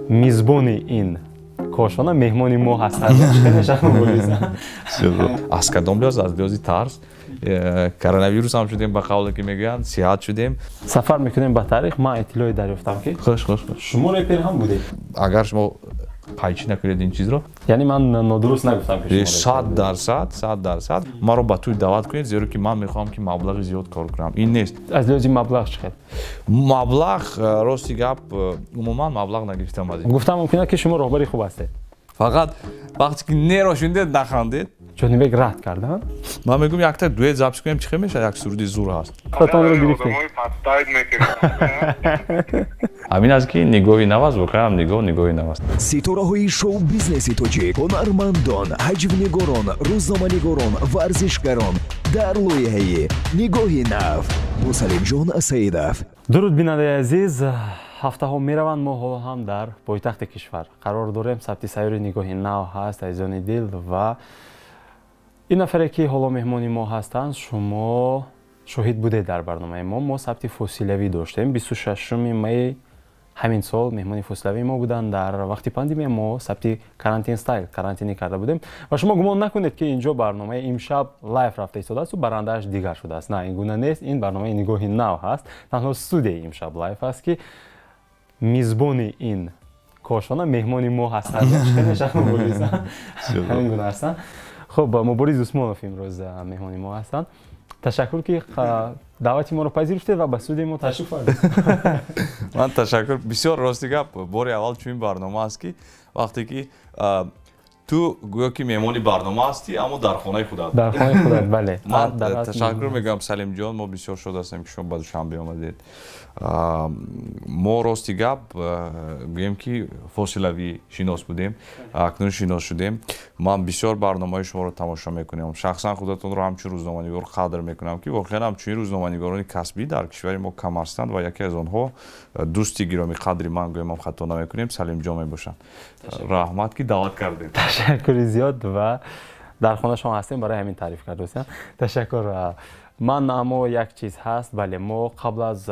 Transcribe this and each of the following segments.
Мизбони ин кошона меҳмони мо ҳастанд. Аз кадом лиҳоз? Аз лиҳози тарс. Коронавирус ҳам шудем, ба қавле ки мегӯянд, сиҳат шудем. Сафар мекунем ба таърих. Ман иттилоъе дарёфтам, ки хуш хуш хуш шумо репер ҳам будед. Агар шумо пайчӣ накунед ин чизро, яъне ман нодуруст нагуфтам, ки 100%, 100%. Маро ба тӯй даъват кунед, зеро ки ман мехоҳам, ки маблағи зиёд кор кунам. Ин нест. Аз лиҳози маблағ чӣ хел? Маблағ, рости гап, умуман маблағ нагирифтам аз ин. Гуфтам мумкин аст, ки шумо роҳбари хуб ҳастед. Фақат вақте ки неро шунидед, нахандед. Ҷонибек рад карданд. Ман мегӯям, якта дуэт запис кунем, чӣ хел мешавад? Як суруди зур ҳаст. Худатонро гирифтед. Ҳамин аст, ки нигоҳи нав аст, воқеан нигоҳ, нигоҳи нав аст. Ситораҳои шоу-бизнеси тоҷик, ҳунармандон, ҳаҷвнигорон, рӯзноманигорон, варзишгарон дар лоиҳаи «Нигоҳи нав» бо Салимҷон Саидов. Дуруд, бинандаи азиз! Ҳафтаҳо мераванд, мо ҳоло ҳам дар пойтахти кишвар қарор дорем. Сабти сайёри «Нигоҳи нав» ҳаст, азизони дил, ва ин нафаре, ки ҳоло меҳмони мо ҳастанд, шумо шоҳид будед дар барномаи мо. Мо сабти фосилавӣ доштем 26 майи ҳамин сол. Меҳмони фосилавии мо буданд. Дар вақти пандемия мо сабти карантин стайл, карантинӣ карда будем. Ва шумо гумон накунед, ки инҷо барномаи «Имшаб лайв» рафта истодааст, барандааш дигар шудааст. На, ин гуна нест. Ин барномаи «Нигоҳи нав» ҳаст. Танҳо студияи «Имшаб лайв» аст, ки мизбони ин кошона меҳмони мо ҳастанд. Ҳамин гуна ҳастанд. Хуб, Мубориз Усмонов имрӯз меҳмони мо ҳастанд. Ташаккур, ки даъвати моро пазируфтед ва ба студияи мо ташриф овардед. Ман ташаккур бисёр. Рости гап, бори аввал чунин барнома аст, ки вақте ки ту гӯё ки меҳмони барнома ҳастӣ, аммо дар хонаи худат. Дар хонаи худат, бале. Ман ташаккур мегӯям, Салимҷон. Мо бисёр шод ҳастем, ки шумо ба Душанбе омадед. Мо, рости гап, гӯем ки фосилавӣ шинос будем, акнун шинос шудем. Ман бисёр барномаи шуморо тамошо мекунам. Шахсан худатонро ҳамчун рӯзноманигор қадр мекунам, ки воқеан ҳамчунин рӯзноманигорони касбӣ дар кишвари мо кам ҳастанд, ва яке аз онҳо дӯсти гиромӣ қадри ман, гӯем ҳам хато намекунем, Салимҷон мебошанд. Раҳмат, ки даъват кардем. Ташаккури зиёд. Ва дар хонашон ҳастем, барои ҳамин таъриф кардастам. Ташаккур. Ман аммо як чиз ҳаст, бале, мо қабл аз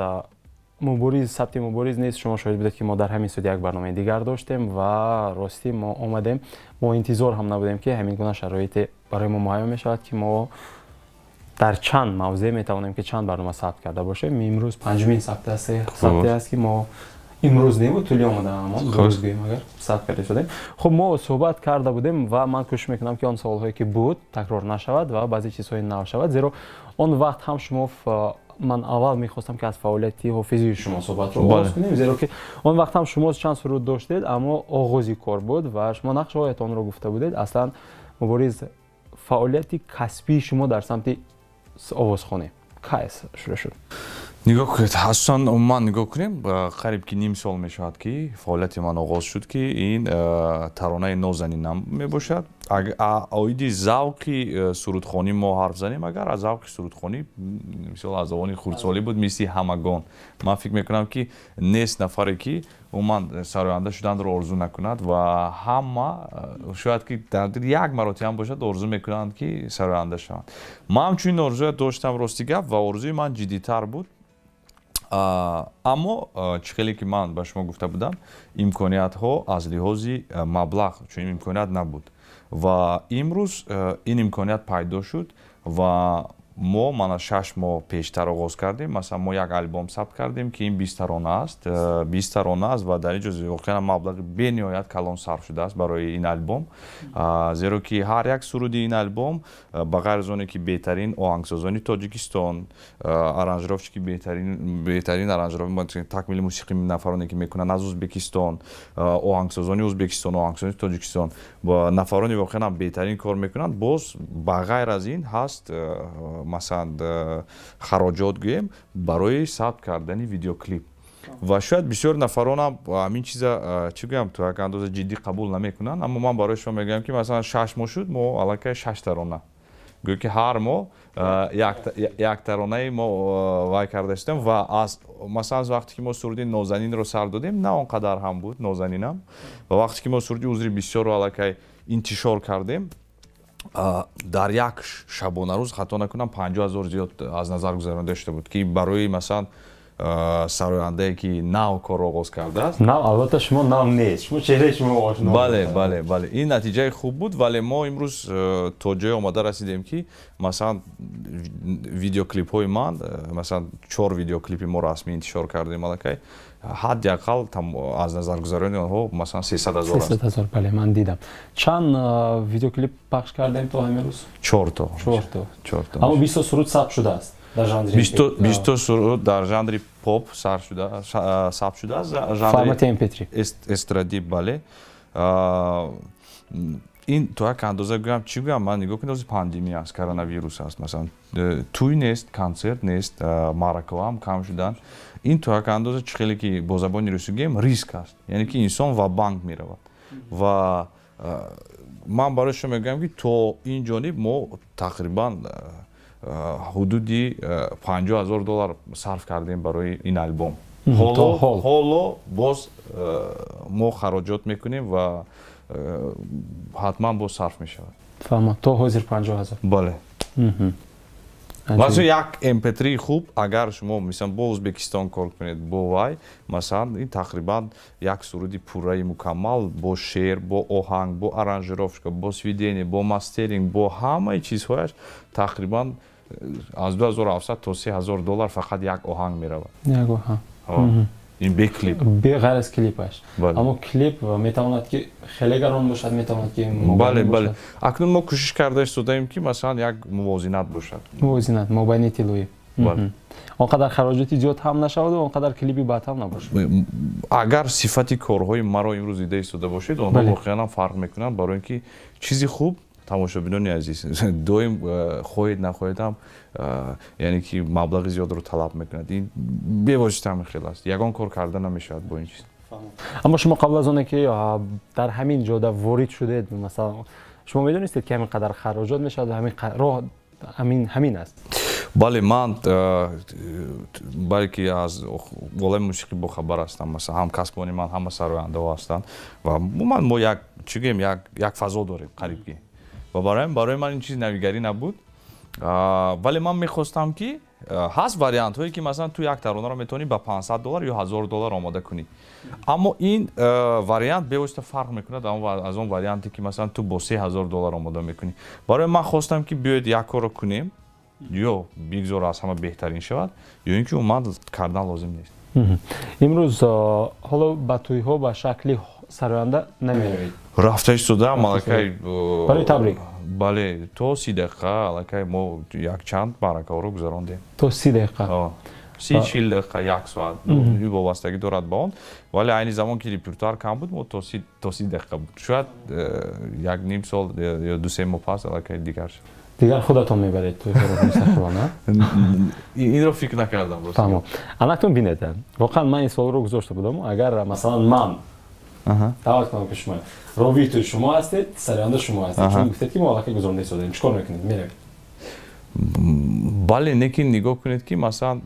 Мубориз, сабти Мубориз нест, шумо шоҳид будед, ки мо дар ҳамин студия як барномаи дигар доштем. Ва ростӣ, мо омадем, мо интизор ҳам набудем, ки ҳамин гуна шароите барои мо муҳайё мешавад, ки мо дар чанд мавзеъ метавонем, ки чанд барнома сабт карда бошем. Имрӯз панҷумин сабте аст, ки мо имрӯз небуд, тӯли омадаамон, дуруст гӯем агар, сабт карда шудем. Хуб, мо суҳбат карда будем, ва ман кӯшиш мекунам, ки он саволҳое, ки буд, такрор нашавад ва баъзе чизҳои нав шавад, зеро он вақт ҳам шумо, ман аввал мехостам, ки аз фаъолияти ҳофизии шумо суҳбатро оғоз кунем, зеро ки он вақт ҳам шумо чанд суруд доштед, аммо оғози кор буд ва шумо нақшҳоятонро гуфта будед. Аслан, Мубориз, фаъолияти касбии шумо дар самти овозхонӣ кай шурӯъ шуд? Нигоҳ кунед, асосан умуман нигоҳ кунем, қариб ки ним сол мешавад, ки фаъолияти ман оғоз шуд, ки ин таронаи «Нозанинам» мебошад. Оиди завқи сурудхонӣ мо ҳарф занем агар, аз завқи сурудхонӣ, мисол, аз овони хурдсолӣ буд, мисли ҳамагон. Ман фикр мекунам, ки нест нафаре, ки умуман сароянда шуданро орзу накунад, ва ҳама шояд ки дар дил як маротиба ҳам бошад, орзу мекунанд, ки сароянда шаванд. Ман ҳамчунин орзуя доштам, рости гап, ва орзуи ман ҷиддитар буд. Аммо чӣ хеле ки ман ба шумо гуфта будам, имкониятҳо аз лиҳози маблағ, чунин имконият набуд. Ва имрӯз ин имконият пайдо шуд ва мо мана 6 моҳ пештар оғоз кардем. Масалан, мо як албом сабт кардем, ки ин 20 тарона аст, 20 тарона аст, ва дар ин ҷо воқеан маблағи бениҳоят калон сарф шудааст барои ин альбом, зеро ки ҳар як суруди ин альбом, ба ғайр аз оне ки беҳтарин оҳангсозони Тоҷикистон, аранжировщики беҳтарин, беҳтарин аранжировщик, такмили мусиқӣ нафароне, ки мекунанд аз Ӯзбекистон, оҳангсозони Ӯзбекистон, оҳангсозони Тоҷикистон, нафарони воқеан ҳам беҳтарин кор мекунанд. Боз ба ғайр аз ин ҳаст, масалан, хароҷот гӯем барои сабт кардани видеоклип. Ва шояд бисёр нафаронам ҳамин чиза, чӣ гӯям, то як андоза ҷиддӣ қабул намекунанд, аммо ман барои шумо мегӯям, ки масалан 6 моҳ шуд, мо аллакай шаш тарона, гӯё ки ҳар моҳ як таронаи мо вай карда истем. Ва аз, масалан, аз вақте ки мо суруди «Нозанинро» сар додем, на он қадар ҳам буд «Нозанинам», ва вақте ки мо суруди «Узри бисёрро» аллакай интишор кардем, дар як шабонарӯз, хато накунам, 50 000 зиёд аз назар гузаронида шуда буд, ки барои, масалан, Сарояндае, ки нав корро оғоз кардааст. Нав, албатта, шумо нав нест, шумо чеҳраи шумо ошно. Бале, ин натиҷаи хуб буд, вале мо имрӯз то ҷое омада расидем, ки масалан видеоклипҳои ман, масалан чор видеоклипи мо расмӣ интишор кардем аллакай, ҳадди ақал аз назаргузарони онҳо масалан 300 000 аст. 300 000, бале, ман дидам. Чанд видеоклип пахш кардем то ҳамин рӯз? Чорто. Чорто. Чорто. Аммо 20 суруд сабт шудааст дар жанри 20 суруд дар жанри поп сабт шудааст. Формати mp3. Эстрадӣ, бале. Ин то як андоза, гӯям, чӣ гӯям, ман нигоҳ кунед, ҳозир пандемия аст, коронавирус аст, масалан тӯй нест, консерт нест, маъракаҳо ҳам кам шуданд. Ин то як андоза, чӣ хеле ки бо забони русӣ гӯем, риск аст, яъне ки инсон ва-банк меравад. Ва ман барои шумо мегӯям, ки то ин ҷониб мо тақрибан ҳудуди 50 000 доллар сарф кардем барои ин албом. Ҳоло боз мо хароҷот мекунем ва ҳатман боз сарф мешавад. Фаҳмам, то ҳозир 50 000. Бале, масалан як mp3 хуб, агар шумо мисалан бо Ӯзбекистон кор кунед, бо вай, масалан, ин тақрибан як суруди пурраи мукаммал бо шеър, бо оҳанг, бо аранжировка, бо сведение, бо мастеринг, бо ҳамаи чизҳояш тақрибан аз 2700 то 3000 доллар фақат як оҳанг меравад. Як оҳанг. Ин бе клип. Ғайр аз клипаш. Аммо клип метавонад, ки хеле гарон бошад, метавонад, ки Бале, акнун мо кӯшиш карда истодаем, ки масалан як мувозинат бошад. Мувозинат, мобайни тиллоӣ, он қадар хароҷоти зиёд ҳам нашаваду он қадар клипи бад ҳам набошад. Агар сифати корҳои маро имрӯз дида истода бошед, онҳо воқеан ҳам фарқ мекунанд, барои ин ки чизи хуб, тамошобинони азиз, доим хоҳед нахоҳед ҳам, яъне ки маблағи зиёдро талаб мекунад. Ин бевосита ҳамин хел аст, ягон кор карда намешавад бо ин чиз. Аммо шумо қабл аз оне ки дар ҳамин ҷода ворид шудед, масалан, шумо медонистед, ки ҳамин қадар хароҷот мешавад ва ҳамин роҳ ҳамин аст? Бале, ман балки аз олами мусиқӣ бохабар ҳастам. Масалан, ҳамкасбони ман ҳама сарояндаҳо ҳастанд ва умуман мо як, чӣ гӯем, як фазо дорем қариб ки, ва барои ман ин чиз навигарӣ набуд. Вале ман мехостам, ки ҳаст вариантҳое, ки масалан ту як таронаро метавонӣ ба 500 доллар ё 1000 доллар омода кунӣ, аммо ин вариант бевосита фарқ мекунад аз он варианте, ки масалан ту бо 3000 доллар омода мекунӣ. Барои ман хостам, ки биёед як корро кунем, ё бигзор аз ҳама беҳтарин шавад, ё ин ки умуман кардан лозим нест. Имрӯз ҳоло ба тӯйҳо ба шакли сароянда намеравед? Рафта истодаам аллакай. Барои табрик? Бале, то 30 дақиқа аллакай мо якчанд маъракаҳоро гузарондем. То 30 дақиқа? 30, 40 дақиқа, як соат, вобастагӣ дорад ба он. Вале айни замон, ки репертуар кам буд, мо то 30 дақиқа буд. Шояд як ним сол ё 2-3 моҳ пас аллакай дигар шуд. Дигар худатон мебаред тӯйҳоро мустақилона? Инро фикр накардам. Фаҳмом. Анакун бинед, воқеан ман ин суолро гузошта будам. Агар масалан ман даъват кунам, ки шумо ровии тӯи шумо ҳастед, сароянда шумо ҳастед, чун гуфтед, ки мо аллакай гузаронда истодаем, чӣ кор мекунед, меравед? Бале, лекин нигоҳ кунед, ки масалан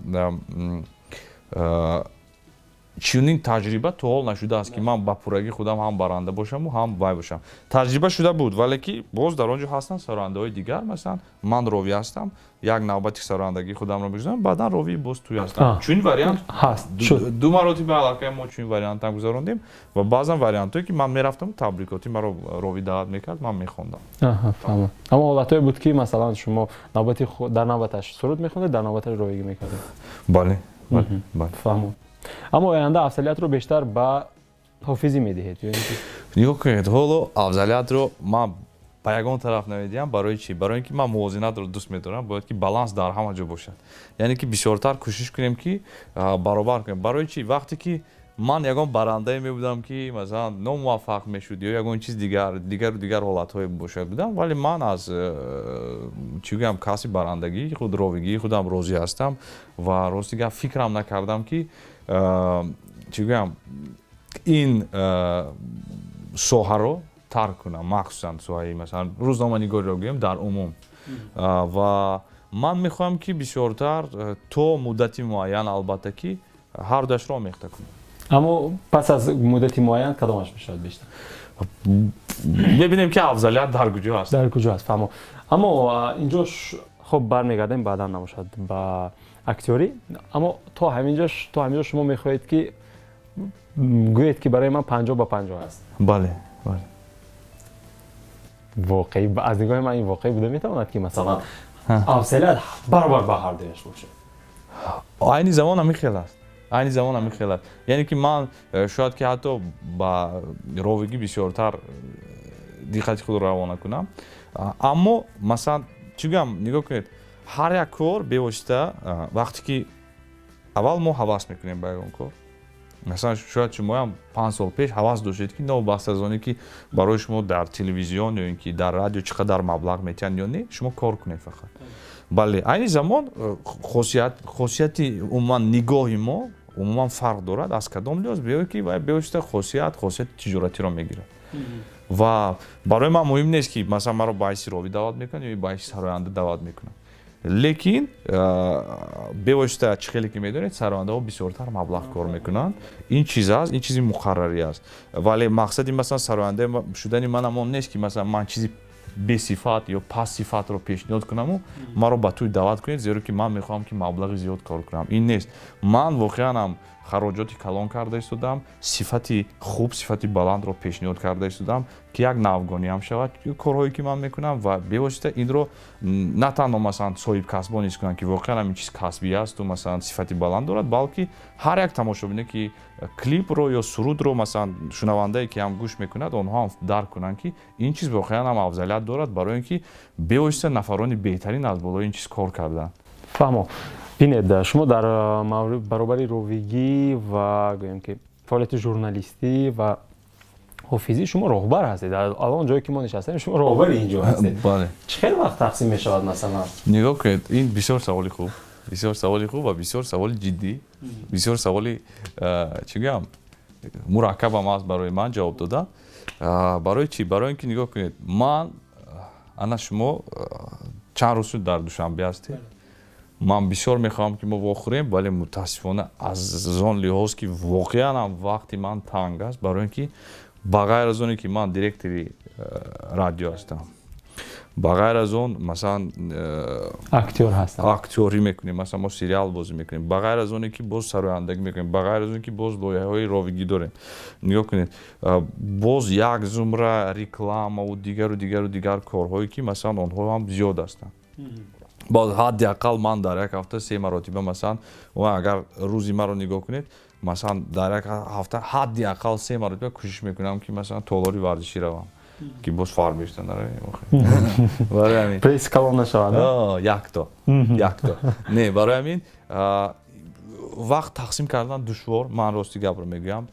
чунин таҷриба то ҳол нашудааст, ки ман ба пуррагӣ худам ҳам баранда бошаму ҳам вай бошам. Таҷриба шуда буд, вале ки боз дар он ҷо ҳастанд сарояндаҳои дигар. Масалан, ман ровӣ ҳастам, як навбати сарояндагии худамро мегузарам, баъдан ровии боз тӯй ҳастам. Чунин вариант ҳаст. Ду маротиба аллакай мо чунин вариантам гузарондем ва баъзан вариантҳое, ки ман мерафтам, табрикотӣ маро ровӣ даъват мекард, ман мехондам. Фаҳмам. Аммо ҳолатҳое буд, ки масалан шумо навбати дар навбаташ суруд мехондед, дар навбаташ ровигӣ мекардед? Бале. Фаҳмам. Аммо оянда афзалиятро бештар ба ҳофизӣ медиҳед? Нигоҳ кунед, ҳоло афзалиятро ман ба ягон тараф намедиҳам. Барои чӣ? Барои ин ки ман мувозинатро дӯст медорам. Бояд ки баланс дар ҳама ҷо бошад, яъне ки бисёртар кӯшиш кунем, ки баробар кунем. Барои чӣ? Вақте ки ман ягон барандае мебудам, ки масалан номуваффақ мешуд ё ягон чиз дигар, дигару дигар ҳолатҳое бошад будам, вале ман аз, чӣ гӯям, касби барандагии худ, ровигии худам розӣ ҳастам ва рости гап, фикрам накардам, ки, чӣ гӯям, ин соҳаро тарк кунам, махсусан соҳаи масалан рӯзноманигориро гӯем дар умум. Ва ман мехоҳам, ки бисёртар то муддати муайян, албатта, ки ҳардуяшро омехта кунам. Аммо пас аз муддати муайян кадомаш мешавад бештар? Мебинем, ки афзалият дар куҷо аст. Дар куҷо аст, фаҳмо. Аммо инҷо хуб, бармегардем баъдан набошад ба Актёрӣ, аммо то ҳаминҷо шумо мехоҳед ки гӯед ки барои ман 50-50 аст. Бале, бале. Воқеӣ аз нигоҳи ман ин воқеӣ буда метавонад ки масалан афзалият баробар ба ҳар дуяш бошад. Айни замон ҳамин хел аст. Айни замон ҳамин хел аст. Яъне ки ман шояд ки ҳатто ба ровигӣ бисёртар диққати худро равона кунам. Аммо масалан чӣ гӯям, нигоҳ кунед, ҳар як кор бевосита вақте ки аввал мо ҳавас мекунем ба ягон кор. Масалан шояд шумоям 5 сол пеш ҳавас доштед ки новобаста аз оне ки барои шумо дар телевизион ё ин ки дар радио чӣ қадар маблағ метиҳанд ё не, шумо кор кунед фақат. Бале, айни замон хосияти умуман нигоҳи мо умуман фарқ дорад аз кадом лиҳоз, беё ки вай бевосита хосияти тиҷоратиро мегирад. Ва барои ман муҳим нест ки масалан маро ба ҳайси ровӣ даъват мекунанд ё ба ҳайси сароянда даъват мекунанд. Лекин бевосита чӣ хеле ки медонед, сарояндаҳо бисёртар маблағ кор мекунанд. Ин чиз аст, ин чизи муқаррарӣ аст. Вале мақсади масалан сароянда шудани манам он нест ки масалан ман чизи бесифат ё пастсифатро пешниҳод кунаму маро ба тӯй даъват кунед, зеро ки ман мехоҳам ки маблағи зиёд кор кунам. Ин нест. Ман воқеан ҳам хароҷоти калон карда истодам, сифати хуб, сифати баландро пешниҳод карда истодам ки як навгонӣ ҳам шавад корҳое ки ман мекунам ва бевосита инро на танҳо масалан соҳибкасбон ҳис кунанд ки воқеан ҳам ин чиз касбӣ асту масалан сифати баланд дорад, балки ҳар як тамошобине ки клипро ё сурудро масалан шунавандае ки ҳам гӯш мекунад, онҳо ҳам дарк кунанд ки ин чиз воқеан ҳам афзалият дорад, барои ин ки бевосита нафарони беҳтарин аз болои ин чиз кор карданд. Фаҳмо. Бинед, шумо дар баробари ровигӣ ва гӯем ки фаъолияти журналистӣ ва ҳофизӣ шумо роҳбар ҳастед. Алон ҷое ки мо нишастем, шумо роҳбари ин ҷо ҳастед. Бале. Чӣ хел вақт тақсим мешавад масалан? Нигоҳ кунед, ин бисёр саволи хуб, бисёр саволи хуб ва бисёр саволи ҷиддӣ, бисёр саволи чӣ гӯям, мураккабам аст барои ман ҷавоб додан. Барои чӣ? Барои ин ки нигоҳ кунед, ман ана шумо чанд рӯз шуд дар Душанбе ҳастед. Ман бисёр мехоҳам ки мо вохӯрем, вале мутаассифона аз он лиҳоз ки воқеан ҳам вақти ман танг аст, барои ин ки ба ғайр аз оне ки ман директори радио ҳастам, ба ғайр аз он масалан актёр ҳастам, актёрӣ мекунем, масалан мо сериал бозӣ мекунем, ба ғайр аз оне ки боз сарояндагӣ мекунем, ба ғайр аз оне ки боз лоиҳаҳои ровигӣ дорем. Нигоҳ кунед, боз як зумра рекламаву дигару дигару дигар корҳое ки масалан онҳо ҳам зиёд ҳастанд. Боз ҳадди ақал ман дар як ҳафта 3 маротиба масалан, агар рӯзи маро нигоҳ кунед, масалан дар як ҳафта ҳадди ақал 3 маротиба кӯшиш мекунам ки масалан толори варзишӣ равам, ки боз фар мешавад. Барои ҳамин пресс калон нашавад. Якто, якто. Не, барои ҳамин вақт тақсим кардан душвор, ман рости гапро мегӯям.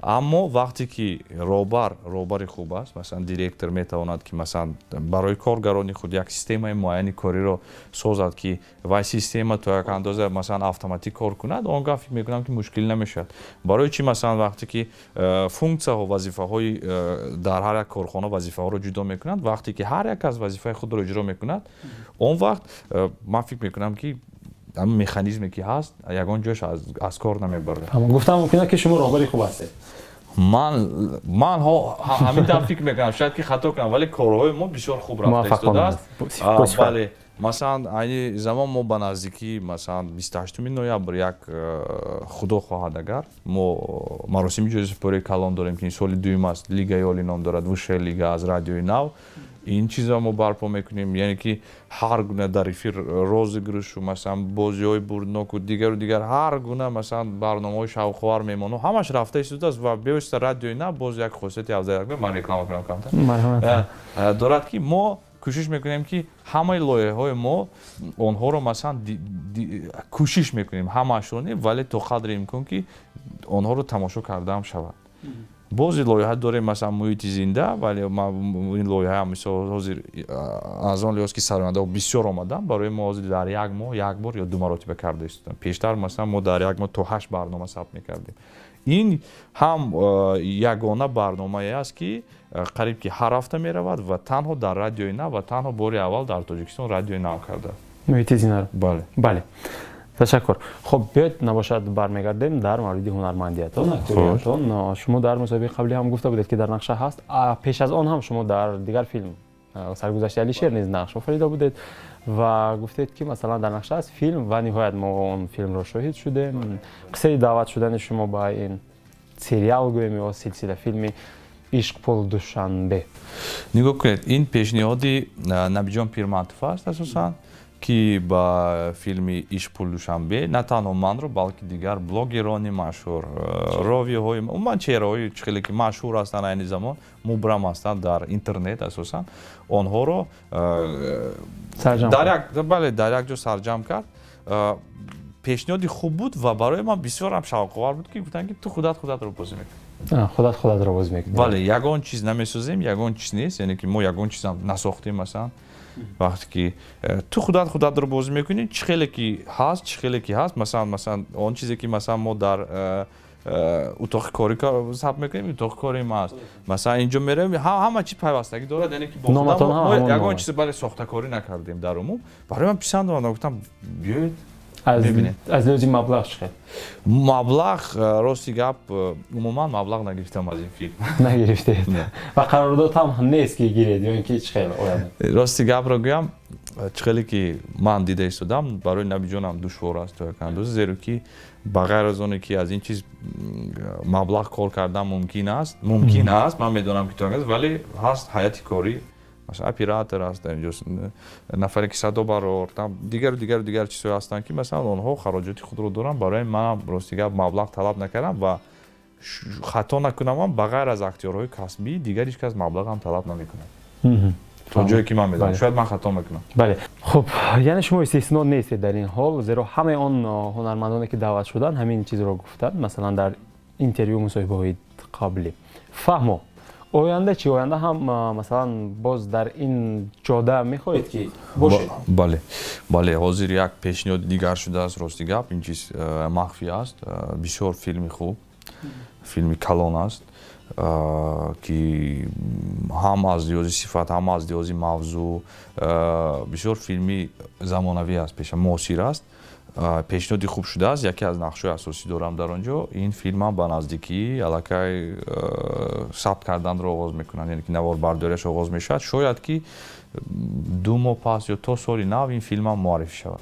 Аммо вақте ки роҳбари хуб аст, масалан директор метавонад ки масалан барои коргарони худ як системаи муайяни кориро созад ки вай система то як андоза масалан автоматик кор кунад, он гоҳ фикр мекунам ки мушкил намешавад. Барои чӣ масалан вақте ки функсияҳо, вазифаҳои дар ҳар як корхона вазифаҳоро ҷудо мекунанд, вақте ки ҳар як аз вазифаи худро иҷро мекунад, он вақт ман фикр мекунам ки ҳамин механизме ки ҳаст ягон ҷояш аз кор намебарад. Гуфтам мумкин аст ки шумо роҳбари хуб ҳастед. Ман ҳамин тавр фикр мекунам, шояд ки хато кунам, вале корҳои мо бисёр хуб рафта истодааст. Бале, масалан айни замон мо ба наздикӣ масалан 28 ноябр як худо хоҳад агар мо маросими ҷоизасупории калон дорем ки ин соли дуюм аст, Лигаи олӣ ном дорад, Высшая лига аз радиои нав. Ин чизро мо барпо мекунем, яъне ки ҳар гуна дар эфир розыгрышу, масалан бозиҳои бурдноку дигару дигар ҳар гуна масалан барномаҳои шавқовар мемону ҳамаш рафта истодааст ва бевосита радиои нав боз як хосияти афзалият, ман реклама кунам камтар, дорад ки мо кӯшиш мекунем ки ҳамаи лоиҳаҳои мо онҳоро масалан кӯшиш мекунем ҳамаашро не, вале то қадри имкон ки онҳоро тамошо кардаам шавад. Боз лоиҳа дорем масалан муҳити зинда, вале ин лоиҳа мисол ҳозир аз он лиҳоз ки сарояндаҳо бисёр омаданд, барои мо ҳозир дар як моҳ як бор ё 2 маротиба карда истодам. Пештар масалан мо дар як моҳ то 8 барнома сабт мекардем. Ин ҳам ягона барномае аст ки қариб ки ҳар ҳафта меравад ва танҳо дар радиои нав ва танҳо бори аввал дар Тоҷикистон радиои нав кардааст. Муҳити зиндаро. Бале. Бале. Ташаккур. Хуб, биёед набошад бармегардем дар мавриди ҳунармандиятон, актёриятон. Шумо дар мусоҳибаи қаблӣ ҳам гуфта будед ки дар нақша ҳаст. Пеш аз он ҳам шумо дар дигар филм Саргузашти Алишер низ нақш офарида будед ва гуфтед, ки масалан дар нақша аст филм ва ниҳоят мо он филмро шоҳид шудем. Қиссаи даъват шудани шумо ба ин сериал гӯем ё силсила филми Ишқ, пул, Душанбе. Нигоҳ кунед, ин пешниҳоди Набиҷон Пирматов аст асосан, ки ба филми Ишқ, пул, Душанбе на танҳо манро, балки дигар блогерони машҳур, ровиҳои, умуман чеҳраҳои хеле ки машҳур ҳастанд, айни замон мубрам ҳастанд дар интернет асосан, онҳоро бале, дар як ҷо сарҷамъ кард. Пешниҳоди хуб буд ва барои ман бисёр ҳам шавқовар буд, ки гуфтанд, ки ту худат худатро бозӣ мекунӣ. Худат худатро бозӣ мекунӣ. Бале, ягон чиз намесозем, ягон чиз нест, яъне ки мо ягон чизам насохтем. Масалан, вақте ки ту худат худатро бозӣ мекунӣ, чӣ хеле ки ҳаст, чӣ хеле ки ҳаст, масалан он чизе ки масалан мо дар утоқи корӣ сабт мекунем, утоқи кори ма аст. Масалан, инҷо меравем, ҳама чи пайвастагӣ дорад, яъне ки бо мо ягон чиз, бале, сохтакорӣ накардем дар умум. Барои ман писанд омад, гуфтам, биёед. Аз лиҳози маблағ чӣ хел? Маблағ, рости гап, умуман маблағ нагирифтам аз ин филм. Нагирифтед ва қарордод ҳам нест, ки гиред, ё ин ки чӣ хел ояд? Рости гапро гӯям, чӣ хеле ки ман дида истодам, барои Набиҷонам душвор аст то як андоза, зеро ки ба ғайр аз оне ки аз ин чиз маблағ кор кардан мумкин аст, мумкин аст, ман медонам, ки то, вале ҳаст ҳайати корӣ, масалан, оператор аст дар инҷо, нафаре ки садо барор, дигару дигару дигар чизҳое ҳастанд, ки масалан онҳо хароҷоти худро доранд. Барои манам, рости гап, маблағ талаб накардам ва хато накунам, ба ғайр аз актёрҳои касбӣ дигар ҳеҷ кас маблағам талаб намекунад, то ҷое ки ман медонам. Шояд ман хато мекунам. Бале, хуб, яъне шумо истисно нестед дар ин ҳол, зеро ҳамаи он ҳунармандоне, ки даъват шуданд, ҳамин чизро гуфтанд, масалан, дар интервю, мусоҳибаҳои қаблӣ. Фаҳмо. Оянда чӣ? Оянда ҳам, масалан, боз дар ин ҷода мехоҳед, ки бошед? Бале, бале, ҳозир як пешниҳоди дигар шудааст. Рости гап, ин чиз махфӣ аст. Бисёр филми хуб, филми калон аст, ки ҳам аз лиҳози сифат, ҳам аз лиҳози мавзӯъ бисёр филми замонавӣ аст, пеша муосир аст. Пешниҳоди хуб шудааст, яке аз нақшҳои асосӣ дорам дар он ҷо. Ин филмам ба наздикӣ аллакай сабт карданро оғоз мекунанд, яъне ки наворбардориаш оғоз мешавад. Шояд ки 2 моҳ пас ё то соли нав ин филмам муаррифӣ шавад.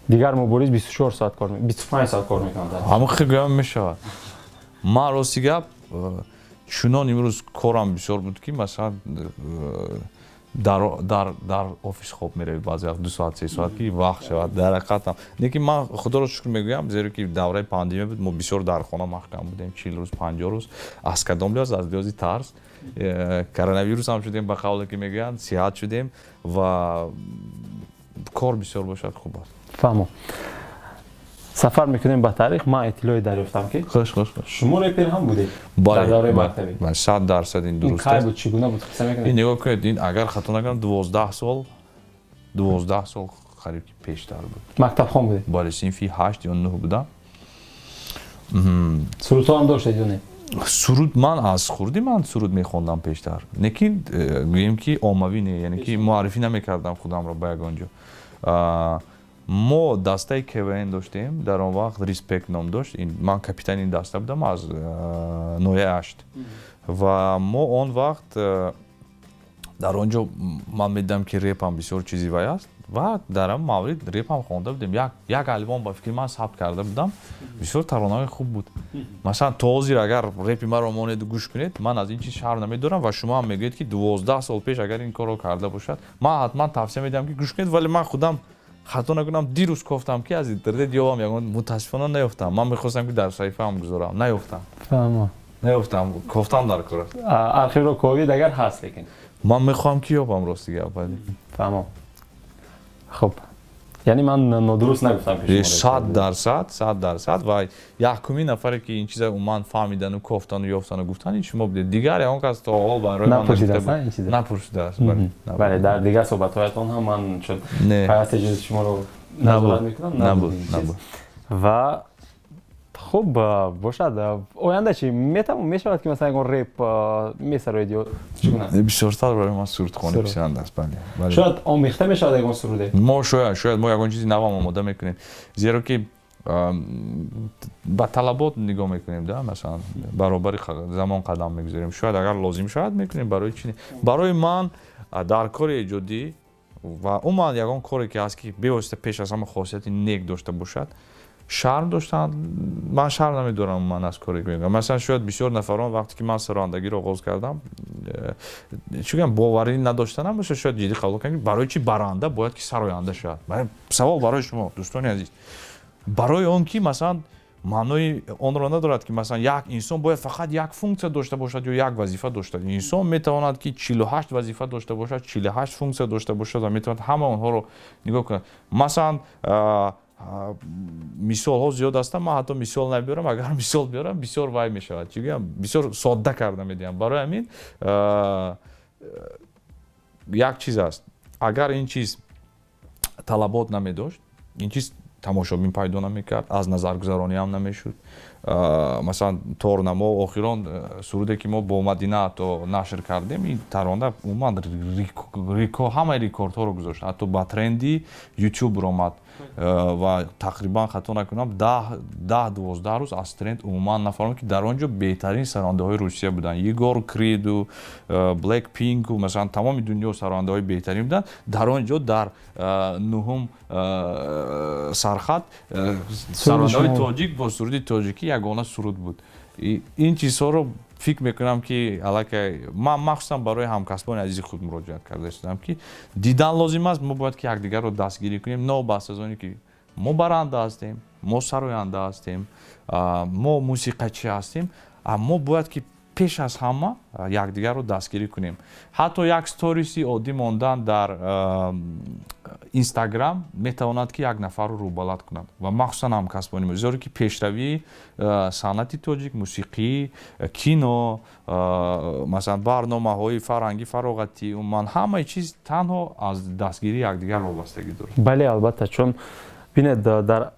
Дигар Мубориз 24 соат кор, 25 соат кор мекунад. Ҳамон хел гӯям мешавад. Ман, рости гап, чунон имрӯз корам бисёр буд, ки масалан дар офис хоб меравӣ баъзе вақт 2 соат, 3 соат, ки вақт шавад. Дар ҳақиқатам, лекин ман худоро шукр мегӯям, зеро ки давраи пандемия буд, мо бисёр дар хона маҳкам будем, 40 рӯз, 50 рӯз. Аз кадом лиҳоз? Аз лиҳози тарс коронавирус ҳам шудем, ба қавле ки мегӯянд, сиҳат шудем ва кор бисёр бошад, хуб аст. Фаҳмо. Сафар мекунем ба таърих. Ман иттилоъе дарёфтам, ки Хуш, хуш, хуш. шумо репер ҳам будед дар давраи мактабӣ. 100% ин дуруст. Кай буд, чӣ гуна буд, қисса мекунед? Ин, нигоҳ кунед, ин агар хато накунам, 12 сол, 12 сол қариб ки пештар буд. Мактабхон будед? Бале, синфи ҳашт ё нӯҳ будам. Сурудҳо ҳам доштед ё не? Суруд, ман аз хурдӣ ман суруд мехондам пештар, лекин гӯем ки оммавӣ не, яъне ки муаррифӣ намекардам худамро ба ягон ҷо. Мо дастаи КВН доштем дар он вақт, Респект ном дошт. Ман капитани ин даста будам аз ноҳияи Ашт ва мо он вақт дар он ҷо ман медидам, ки репам бисёр чизи вай аст ва дар ҳамн маврид репам хонда будем. Як альбом, ба фикри ман, сабт карда будам. Бисёр таронаҳои хуб буд. Масалан, то ҳозир агар репи маро монеду гӯш кунед, ман аз ин чиз шарм намедорам ва шумо ҳам мегӯед, ки 12 сол пеш агар ин корро карда бошад, ман ҳатман тавсия медиҳам, ки гӯш кунед. Вале ман худам, хато накунам, дирӯз кофтам, ки аз интернет ёбам ягон, мутаассифона наёфтам. Ман мехостам, ки дар саҳифаам гузорам, наёфтам. Фаҳмо. Наёфтам, кофтам дар кор аст. Архивро ковид агар ҳаст, лекин. Ман мехоҳам, ки ёбам, рости гап. Фаҳмо. Хуб, яъне ман нодуруст нагуфтам, ки 100%, 100%. Ва якумин нафаре, ки ин чиза умуман фаҳмидану кофтану ёфтану гуфтан, ин шумо будед. Дигар ягон кас то ҳол барои ман напурсидааст. Бале, дар дигар суҳбатҳоятон ҳам ман чун пайваста иҷози шуморо назорат мекунам. Набуд, набуд. Ва хуб бошад. Оянда чӣ, мешавад, ки масалан ягон реп месароед ё чӣ гуна аст? Бисёртар барои ман сурудхонӣ писанд аст, бале. Шояд омехта мешавад ягон суруде? Мо шояд мо ягон чизи навам омода мекунем, зеро ки Ба талабот нигоҳ мекунем, да, масалан, баробари замон қадам мегузорем. Шояд агар лозим шавад, мекунем. Барои чи? Барои ман дар кори эҷодӣ ва умуман ягон коре ки ҳаст, ки бевосита пеш аз ҳама хосияти нек дошта бошад, шарм доштан, ман шарм намедорам. Ман аз коре ки мекунам, масалан, шояд бисёр нафарон, вақте ки ман сарояндагиро оғоз кардам, чӣ гӯям, боварӣ надоштанам бошад, шояд ҷиддӣ қабул кардам, барои чи баранда бояд ки сароянда шавад? Савол барои шумо, дӯстони азиз. Барои он ки, масалан, маънои онро надорад, ки, масалан, як инсон бояд фақат як функсия дошта бошад ё як вазифа дошта. Инсон метавонад, ки 48 вазифа дошта бошад, 48 функсия дошта бошад ва метавонад ҳама онҳоро нигоҳ кунад. Масалан, мисолҳо зиёд ҳастанд, ман ҳатто мисол набиёрам. Агар мисол биёрам, бисёр вай мешавад, чӣ гӯям, бисёр содда карда медиҳам. Барои ҳамин як чиз аст: агар ин чиз талабот намедошт, ин чиз тамошобин пайдо намекард, аз назаргузарониам намешуд. Масалан, торнамо, охирон суруде ки мо бо Мадина ҳатто нашр кардем, ин тарона умуман ҳамаи рекордҳоро гузошт, ҳатто ба тренди Ютуб ромад ва тақрибан, хато накунам, 10-12 рӯз аз тренд умуман нафаромад, ки дар он ҷо беҳтарин сарояндаҳои Русия буданд, Егор Криду, Блэк Пинку, масалан, тамоми дунё сарояндаҳои беҳтарин буданд. Дар он ҷо дар нуҳум сархат сарояндаҳои тоҷик бо суруди тоҷикӣ ягона суруд буд. Ин чизҳоро фикр мекунам, ки аллакай ман махсусан барои ҳамкасбони азизи худ муроҷиат карда истодам, ки дидан лозим аст, мо бояд ки якдигарро дастгирӣ кунем, новобаста аз оне ки мо баранда ҳастем, мо сароянда ҳастем, мо мусиқачӣ ҳастем, мо бояд ки пеш аз ҳама якдигарро дастгирӣ кунем. Ҳатто як сториси оддӣ мондан дар Инстаграм метавонад, ки як нафарро рӯбаланд кунад ва махсусан ҳамкасбони мо, зеро ки пешравии санъати тоҷик, мусиқӣ, кино, масалан, барномаҳои фарҳангӣ, фароғатӣ, умуман ҳамаи чиз танҳо аз дастгирии якдигар вобастагӣ дорад. Бале, албатта, чун бинед, дар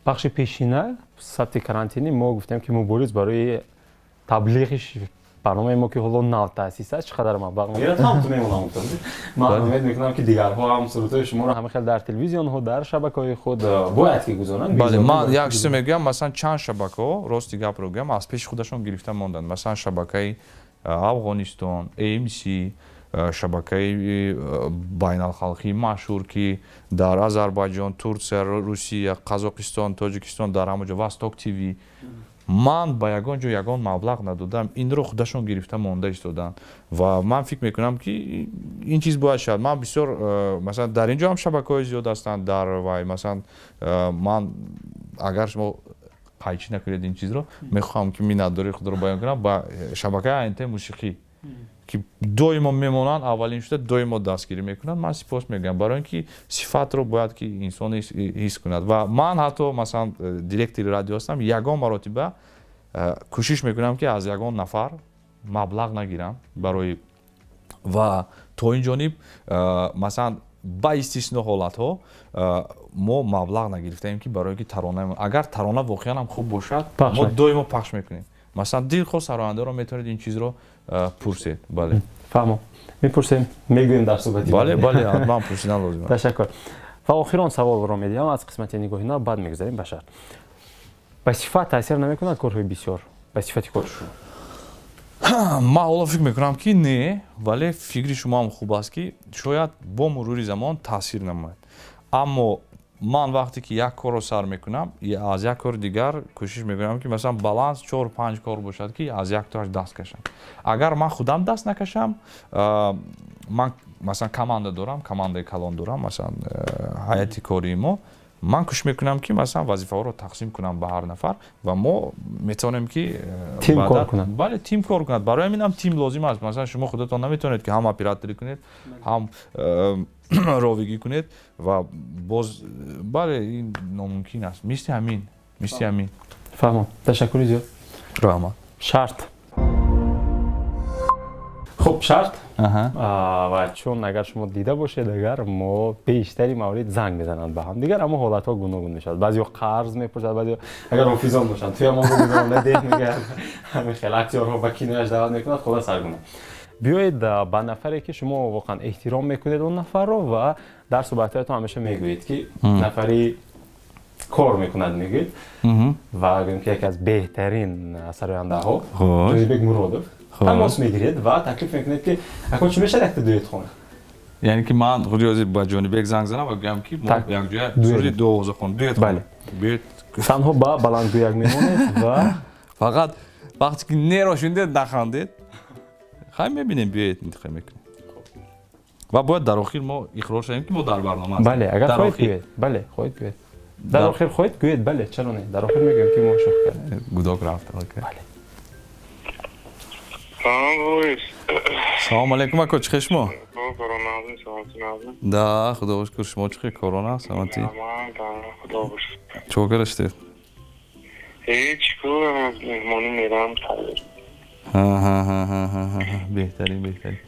бахши пешина, сабти карантинӣ, мо гуфтем, ки Мубориз барои таблиғи барномаи мо, ки ҳоло нав таъсис аст, чӣ қадар маблағ мегирад, ҳам ту мемонам. Ман умед мекунам, ки дигарҳо ҳам сурудҳои шуморо ҳама хел дар телевизионҳо, дар шабакаҳои худ бояд ки гузоранд. Бале, ман як чизе мегӯям. Масалан, чанд шабакаҳо, рости гапро гӯям, аз пеши худашон гирифта монданд. Масалан, шабакаи Афғонистон AMC, шабакаи байналхалқии машҳур, ки дар Озарбойҷон, Турсия, Русия, Қазоқистон, Тоҷикистон, дар ҳама ҷо, Восток ТВ, ман ба ягон ҷо ягон маблағ надодам, инро худашон гирифта монда истоданд. Ва ман фикр мекунам, ки ин чиз бояд шавад. Ман бисёр, масалан, дар ин ҷо ҳам шабакаҳои зиёд ҳастанд дар вай. Масалан, ман, агар шумо қайчӣ накунед ин чизро, мехоҳам, ки миннатдории худро баён кунам ба шабакаи АНТ мусиқӣ, ки доимо мемонанд, аввалин шуда доимо дастгирӣ мекунанд. Ман сипос мегӯям, барои ин ки сифатро бояд ки инсон ҳис кунад. Ва ман ҳатто, масалан, директори радио ҳастам, ягон маротиба кӯшиш мекунам, ки аз ягон нафар маблағ нагирам барои ва то ин ҷониб, масалан, ба истисно ҳолатҳо, мо маблағ нагирифтаем, ки барои ки тарона, агар тарона воқеан ҳам хуб бошад, мо доимо пахш мекунем. Масалан, дилхоҳ сарояндаро метавонед ин чизро пурсед, бале. Фаҳмо, мепурсем, мегӯем дар суҳбати. Бале, ҳатман пурсидан лозим. Ташаккур. Ва охирон саволро медиҳам аз қисмати нигоҳи нав, баъд мегузарем ба шарт. Ба сифат таъсир намекунад корҳои бисёр ба сифати кори шумо? Ман ҳоло фикр мекунам, ки не, вале фикри шумо ҳам хуб аст, ки шояд бо мурури замон таъсир намояд. Аммо ман вақте ки як корро сар мекунам, аз як кори дигар кӯшиш мекунам, ки, масалан, баланс чор панҷ кор бошад, ки аз яктоаш даст кашам. Агар ман худам даст накашам, ман, масалан, команда дорам, командаи калон дорам, масалан, ҳайати кории мо. Ман кӯшиш мекунам, ки, масалан, вазифаҳоро тақсим кунам ба ҳар нафар ва мо метавонем, ки тим кор кунад. Бале, тим кор кунад. Барои ҳамин ҳам тим лозим аст. Масалан, шумо худатон наметавонед, ки ҳам операторӣ кунед, ҳам ровигӣ кунед ва боз, бале, ин номумкин аст. Мисли ҳамин. Фаҳмом, ташаккури зиёд. Раҳмат. Шарт. Хуб, шарт. Ва чун агар шумо дида бошед, агар мо бештари маврид занг мезананд ба ҳамдигар, аммо ҳолатҳо гуногун мешавад. Баъзеҳо қарз мепурсад, баъзеҳо, агар ҳофизон бошанд, туя мо деҳ мегӯянд, ҳамин хел актёрҳо ба кинояш даъват мекунад, худо саргуна. Биёед ба нафаре, ки шумо воқеан эҳтиром мекунед он нафарро ва дар суҳбатҳоятон ҳамеша мегӯед, ки нафари Кор мекунад, мегӯед, ва гӯем ки яке аз беҳтарин сарояндаҳо Ҷонибек Муродов тамос мегиред ва таклиф мекунед, ки ако, чӣ мешавад, якта дуэт хонед? Яъне ки ман худи ҳозир ба Ҷонибек занг занам ва гӯям, ки мо якҷоя суруди дуовоза хон, дуэт? Бале, танҳо ба баландгӯяк мемонед ва Фақат вақте ки неро шунидед, нахандед. Хай, мебинем, биёед, интихоб мекунем ва бояд дар охир мо иқрор шавем, ки мо дар барнома ҳастем. Бале, агар хоҳед, гӯед, бале, хоҳед, гӯед, дар охир хоҳед, гӯед, бале, чаро не, дар охир мегӯем, ки мо шӯхӣ кардем. Гудок рафт. Бале. Салому алейкум, ако, чӣ хел шумо? Да, худо шукр, шумо чӣ хел, корона, саломатӣ? Чӣ кардаштед? Ҳеҷ ку, меҳмонӣ мерам. Беҳтарин, беҳтарин.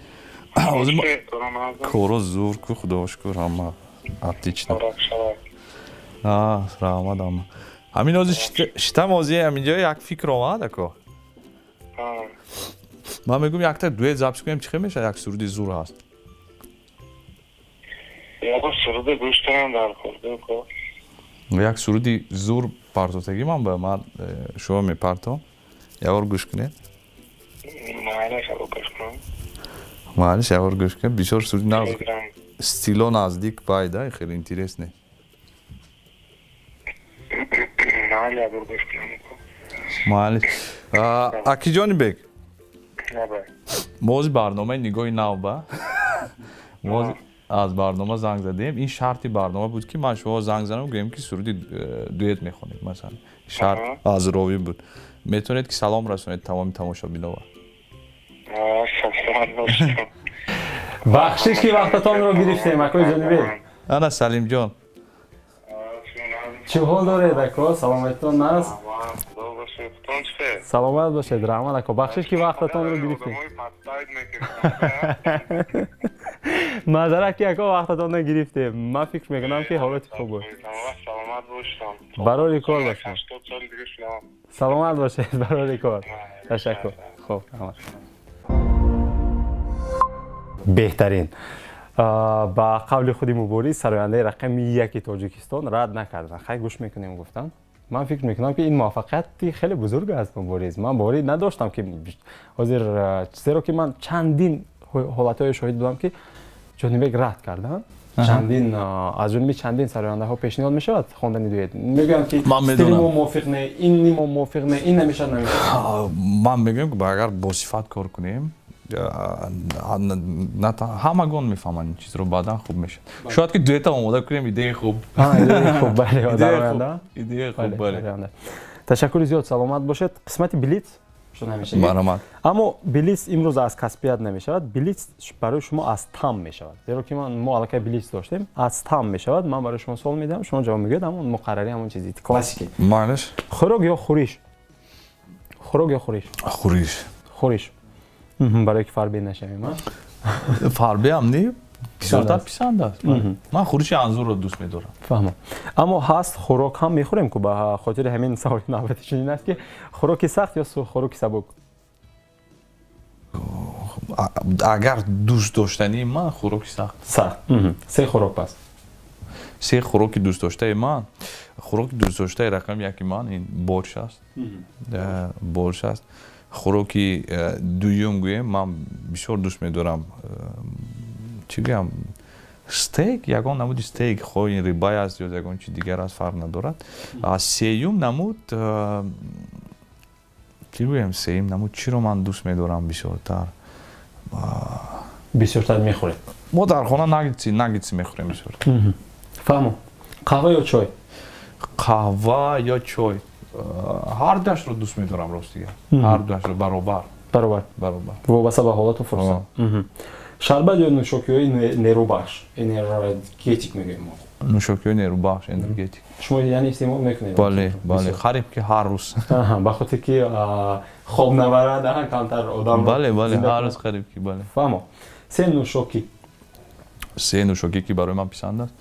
Коро зур ку, худо шукр, ҳама отлично, раҳмат. Ҳама ҳамин ҳозир шитам, ҳозир ҳаминҷо як фикр омад, ако. Ман мегӯм, якта дуэт запись кунем, чӣ хел мешавад? Як суруди зур ҳаст. Суруде гӯш кунам дар. Як суруди зур партотагӣ ман ба ман шумо мепартом, якбор гӯш кунед. Маълиш, якбор гӯш кунед, бисёр суруди нағз, стило наздик пайда, хеле интересный. Маълиш, аки Ҷонибек, мо ҳозир барномаи «Нигоҳи нав» ба мо аз барнома занг задем. Ин шарти барнома буд, ки ман шумо занг занам, гӯем, ки суруди дуэт мехонем, масалан, шарт аз ровӣ буд. Метавонед, ки салом расонед тамоми тамошобинова. Бахшиш, ки вақтатонро гирифтем, акои Ҷонибек. Ана, Салимҷон. Чӣ ҳол доред, ако? Саломатитон аст? Саломат бошед, раҳмат, ако. Бахшиш, ки вақтатонро гирифтем. Маъзарат, ки, ако, вақтатонро гирифтем. Ман фикр мекунам, ки ҳолати хуб буд. Барори кор бошед, саломат бошед, барори кор. Ташаккур, хуб, раҳмат. Беҳтарин. Ба қавли худи Мубориз, сарояндаи рақами яки Тоҷикистон рад накарданд. Хай, гӯш мекунем, гуфтанд. Ман фикр мекунам, ки ин муваффақияти хеле бузург аст, Мубориз. Ман боварӣ надоштам, ки ҳозир, зеро ки ман чандин ҳолатҳое шоҳид будам, ки Ҷонибек рад карданд. Чандин аз ҷониби чандин сарояндаҳо пешниҳод мешавад хондани дуэт, мегӯянд, ки стили мо мувофиқ не, ини мо мувофиқ не, ин намешавад, намешавад. Ман мегӯям, ки агар бо сифат кор кунем, ҳамагон мефаҳманд ин чизро, баъдан хуб мешавад. Шояд ки дуэта омода кунем, идеяи хуб. Хуб, бале. Идеяи хуб, бале. Ташаккури зиёд, саломат бошед. Қисмати блиц. Баромад. Аммо блиц имрӯз аз касбият намешавад, блиц барои шумо аз там мешавад, зеро ки мо аллакай блиц доштем. Аз там мешавад. Ман барои шумо суол медиҳам, шумо ҷавоб мегӯед, ҳамон муқаррарӣ, ҳамон чизи классикӣ. Майлиш. Хӯрок ё хӯриш? Хӯрок ё хӯриш? Хӯриш. Хӯриш. Барои ки фарбе нашавем? Фарбеам не, бисёртар писанд аст. Ман хӯриши анзурро дӯст медорам. Фаҳмам. Аммо ҳаст, хӯрок ҳам мехӯрем ку. Ба хотири ҳамин саволи навбати чунин аст, ки хӯроки сахт ё хӯроки сабук? Агар дӯст доштании ман, хӯроки сахт. Сахт. Се хӯрок пас. Се хӯроки дӯстдоштаи ман. Хӯроки дӯстдоштаи рақами яки ман ин борщ аст, борщ аст. Хӯроки дуюм гӯем, ман бисёр дӯст медорам, чӣ гӯям, стейк, ягон намуди стейк, хоҳ ин рибай аст ё ягон чи дигар аст, фарқ надорад. Сеюм намуд чӣ гӯем, сеюм намуд чиро ман дӯст медорам бисёртар? Бисёртар мехӯред? Мо дар хона наггетсы, наггетсы мехӯрем бисёр. Фаҳмам. Қаҳва ё чой? Қаҳва ё чой, ҳар дуашро дӯст медорам, ростига, ҳар дуашро баробар. Баробар. Баробар. Вобаста ба ҳолату фурсат. Шарбат ё нӯшокиҳои нерӯбахш, энергетик мегӯем мо? Нӯшокиҳои нерӯбахш, энергетик. Шумо яъне истеъмол мекунед? Бале, бале, қариб ки ҳар рӯз. Ба хотир ки хоб набарад, камтар одам. Бале, бале, ҳар рӯз қариб ки, бале. Фаҳмо. Се нӯшокӣ. Се нӯшокӣ, ки барои ман писанд аст,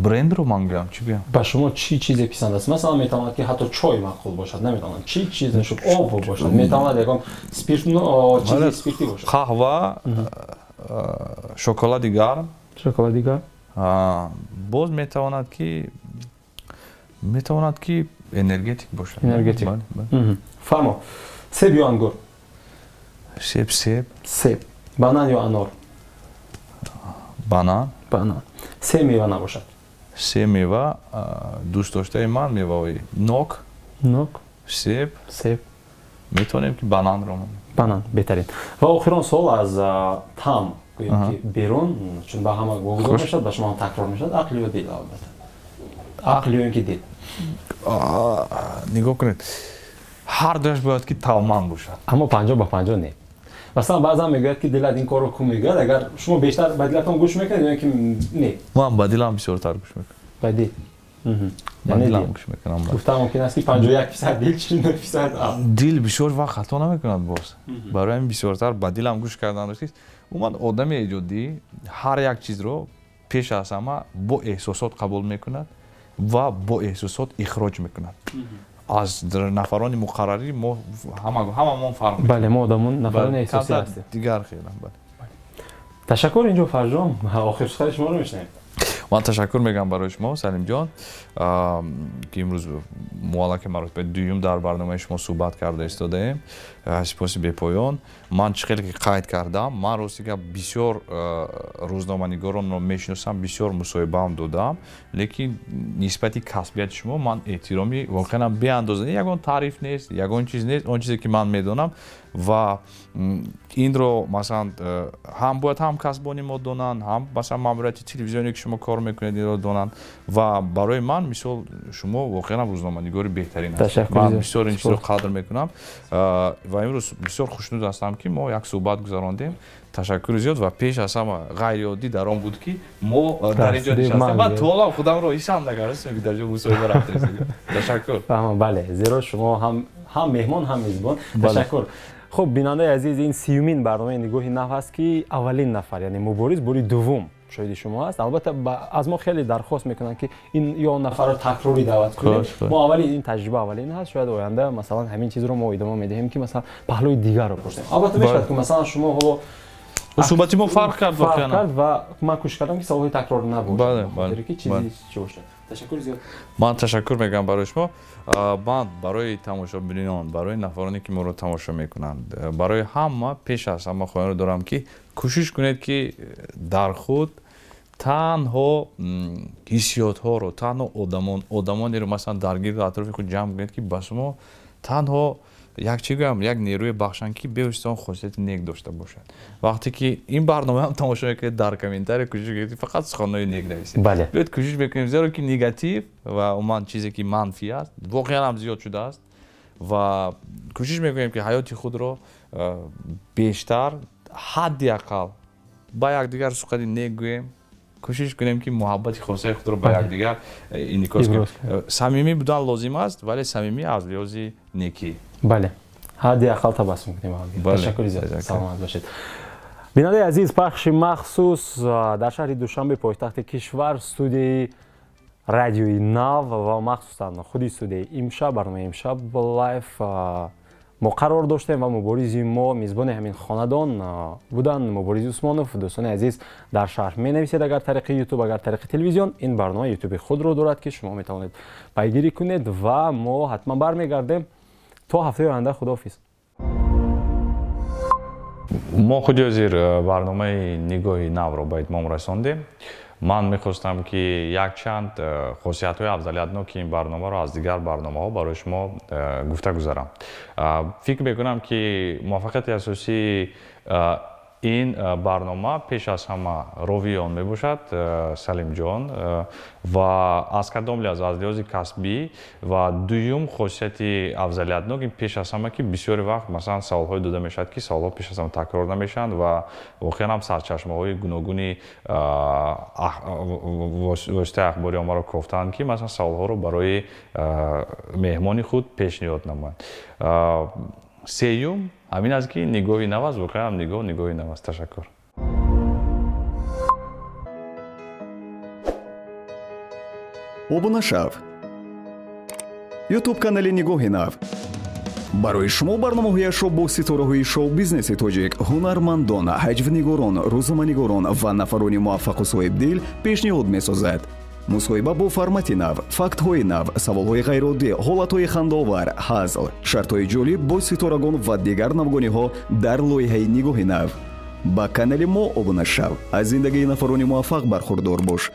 брендро ман гӯям, чӣ гӯям? Ба шумо чӣ чизе писанд аст? Масалан, метавонад, ки ҳатто чой маъқул бошад, наметавонад, чӣ чиз нӯшок, об бошад, метавонад ягон спирт, чизи спиртӣ бошад. Қаҳва, шоколади гарм. Шоколади гарм. Боз метавонад ки энергетик бошад. Энергетик. Фаҳмо. Себ ё ангур? Себ. Себ. Банан ё анор? Банан. Банан. Се мева набошад? Се мева, дӯст доштаи ман меваҳои нок. Нок. Себ. Себ. Метавонем ки бананро. Банан беҳтарин. Ва охирон суол аз там гӯем ки берун, чун ба ҳама гузор мешавад, ба шумо ҳам такрор мешавад. Ақл ё дил албатта? Ақл ё ин ки дил? Нигоҳ кунед, ҳар дуяш бояд ки тавман бошад. Аммо 50-50 не. Масалан, баъзан мегӯяд ки дилат ин корро кун мегӯяд, агар шумо бештар ба дилатон гӯш мекунед ё ин ки не? Ман ба дилам бисёртар гӯш мекунам. Ба дил? Ба дилам гӯш мекунам. Гуфта мумкин аст ки 51% дил, 49% ақл. Дил бисёр вақт хато намекунад боз. Барои ҳамин бисёртар ба дилам гӯш кардан дошт. Умуман одами эҷодӣ ҳар як чизро пеш аз ҳама бо эҳсосот қабул мекунад ва бо эҳсосот ихроҷ мекунад. Аз нафарони муқаррарӣ мо ҳамамон фарқ мекунем. Бале, мо одамон нафарони эҳсосӣ ҳастем. Дигар хелам, бале. Ташаккур. Инҷо Фарҷон, охир сухани шуморо мешунавем. Ман ташаккур мегӯям барои шумо, Салимҷон, ки имрӯз муаллаки маротибаи дуюм дар барномаи шумо суҳбат карда истодаем. Сипоси бепоён. Ман чӣ хеле ки қайд кардам, ман рости гап бисёр рӯзноманигоронро мешиносам, бисёр мусоҳибаам додам, лекин нисбати касбияти шумо ман эҳтироми воқеан беандоза. Ягон таъриф нест, ягон чиз нест, он чизе ки ман медонам ва инро масалан ҳам бояд ҳамкасбони мо донанд, ҳам масалан маъмурияти телевизионе ки шумо кор мекунед инро донанд. Ва барои ман мисол шумо воқеан рӯзноманигори беҳтарин ҳастед. Ман бисёр ин чизро қадр мекунам ва имрӯз бисёр хушнуд ҳастам ки мо як суҳбат гузарондем. Ташаккури зиёд ва пеш аз ҳама ғайриоддӣ дар он буд ки мо дар ин ҷо нишастем. Ман то ҳолам худамро ҳисам накардам ки дар ҷо мусоҳиба рафтаистем. Ташаккур. Бале, зеро шумо ҳам меҳмон, ҳам мизбон. Ташаккур. Хуб, бинандаи азиз, ин сиюмин барномаи нигоҳи нав ҳаст ки аввалин нафар, яъне Мубориз, бори дуввум шоҳиди шумо аст. Албатта аз мо хеле дархост мекунанд ки ин ё он нафарро такрорӣ даъват кунем. Мо аввалин ин таҷриба аввалин ҳаст. Шояд оянда масалан ҳамин чизро мо идома медиҳем ки масалан паҳлӯи дигарро пурсем. Албатта мешавад ки масалан шумо ҳоло суҳбати мо фарқ кард воқеан ва ман кӯшиш кардам ки саволҳои такрор набошад, хотире ки чизи чӣ бошад. Ташаккур зиёд. Ман ташаккур мегӯям барои шумо. Ман барои тамошобинон, барои нафароне ки моро тамошо мекунанд, барои ҳама пеш аз ҳама хоҳиро дорам ки кӯшиш кунед ки дар худ танҳо ҳиссиётҳоро, танҳо одамонеро масалан дар гирду атрофи худ ҷамъ кунед ки ба шумо танҳо як чӣ гӯям, як нерӯе бахшанд ки бевосита он хосияти нек дошта бошад. Вақте ки ин барномаам тамошо мекунед, дар комментария кӯшиш кунед фақат суханҳои нек нависед. Биёед кӯшиш мекунем, зеро ки негатив ва умуман чизе ки манфӣ аст воқеан ҳам зиёд шудааст ва кӯшиш мекунем ки ҳаёти худро бештар ҳадди ақал ба якдигар сухани нек гӯем, кӯшиш кунем ки муҳаббати хосаи худро ба якдигар инъикос кунем. Самимӣ будан лозим аст, вале самимӣ аз лиҳози некӣ. Бале, ҳадди ақал табассум кунем. Ташаккури зиёд, саломат бошед. Бинандаи азиз, пахши махсус дар шаҳри Душанбе, пойтахти кишвар, студияи радиои нав ва махсусан худи студияи имшаб, барномаи имшаб лайв мо қарор доштем ва муборизи мо мизбони ҳамин хонадон буданд, Мубориз Усмонов. Дӯстони азиз, дар шарҳ менависед агар тариқи ютуб, агар тариқи телевизион. Ин барнома ютуби худро дорад ки шумо метавонед пайгирӣ кунед ва мо ҳатман бармегардем. То ҳафтаи оянда, худоҳофиз. Мо худи ҳозир барномаи нигоҳи навро ба итмом расондем. Ман мехостам ки якчанд хосиятҳои афзалиятноки ин барномаро аз дигар барномаҳо барои шумо гуфта гузарам. Фикр мекунам ки муваффақияти асосии ин барнома пеш аз ҳама ровии он мебошад, Салимҷон, ва аз кадом лиҳоз, аз лиҳози касбӣ. Ва дуюм хосияти афзалиятнок ин пеш аз ҳама ки бисёри вақт масалан саволҳое дода мешавад ки саволҳо пеш аз ҳама такрор намешаванд ва воқеан ҳам сарчашмаҳои гуногуни воситаи ахбори оммаро кофтаанд ки масалан саволҳоро барои меҳмони худ пешниҳод намоянд. Сеюм ҳамин аст ки нигоҳи нав аст, воқеан нигоҳи нав аст. Ташаккур. Обуна шав. Ютуб канали Нигоҳи нав. Барои шумо барномаҳояшро бо ситораҳои шоу-бизнеси тоҷик, ҳунармандон, ҳаҷвнигорон, рӯзноманигорон ва нафарони муваффақу соҳибдил пешниҳод месозад. Мусоҳиба бо формати нав, фактҳои нав, саволҳои ғайриоддӣ, ҳолатҳои хандаовар, ҳазл, шартҳои ҷолиб бо ситорагон ва дигар навгониҳо дар лоиҳаи «Нигоҳи нав». Ба канали мо обуна шав, аз зиндагии нафарони муваффақ бархурдор бош.